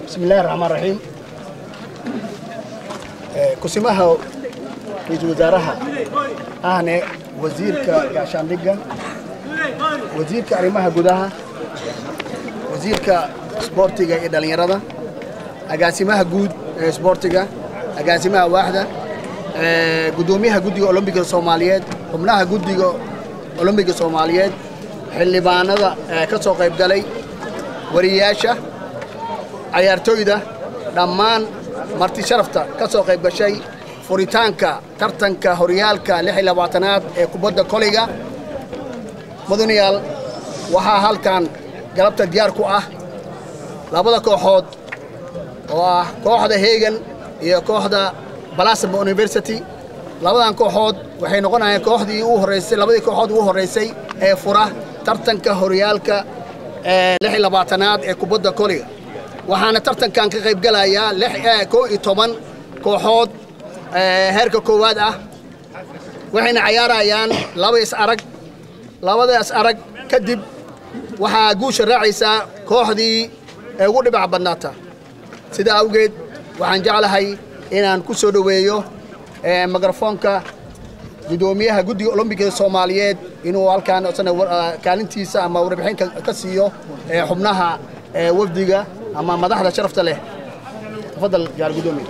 بسم الله الرحمن الرحيم. Kusimaha ra-iisul wasaaraha ahne wasiirka gaashaandhigga, wasiirka arrimaha gudaha, wasiirka isboortiga iyo dhallinyarada, agaasimaha guud ee isboortiga, agaasimaha waaxda, guddoomiyaha guddiga Olombiga Soomaaliyeed, xubnaha guddiga Olombiga Soomaaliyeed, xildhibaanada ka soo qayb galay, wariyaasha, cayaartooyda, dhammaan marti sharafta ka soo qayb gashay furitaanka tartanka horyaalka 26aad ee kubadda koleyga. Mudanayaal, waxaa halkan galabta diyaar ku ah labada kooxood oo ah kooxda Hegan iyo kooxda Balasamba University. Labadan kooxood waxay noqonayaan kooxdii ugu horreysay, labadii kooxood ugu horreysay ee fura tartanka horyaalka 26aad ee kubadda koleyga. Waxaana tartankan ka qayb galayaa 11 kooxood heerka koowaad ah, waxayna cayaarayaan laba is arag. Labadaas arag kadib waxaa guusha raacaysaa kooxdii ee ugu dhibac badnaata. Sidaa awgeed waxaan jeclahay inaan ku soo dhoweeyo mikrofoonka guddoomiyaha guddiga Olombikada Soomaaliyeed inuu halkaan isna kaalintiisa ama warbixin ka siiyo xubnaha wafdiga ama madaxda sharafta leh. Tafadal, jaal guddoomiye.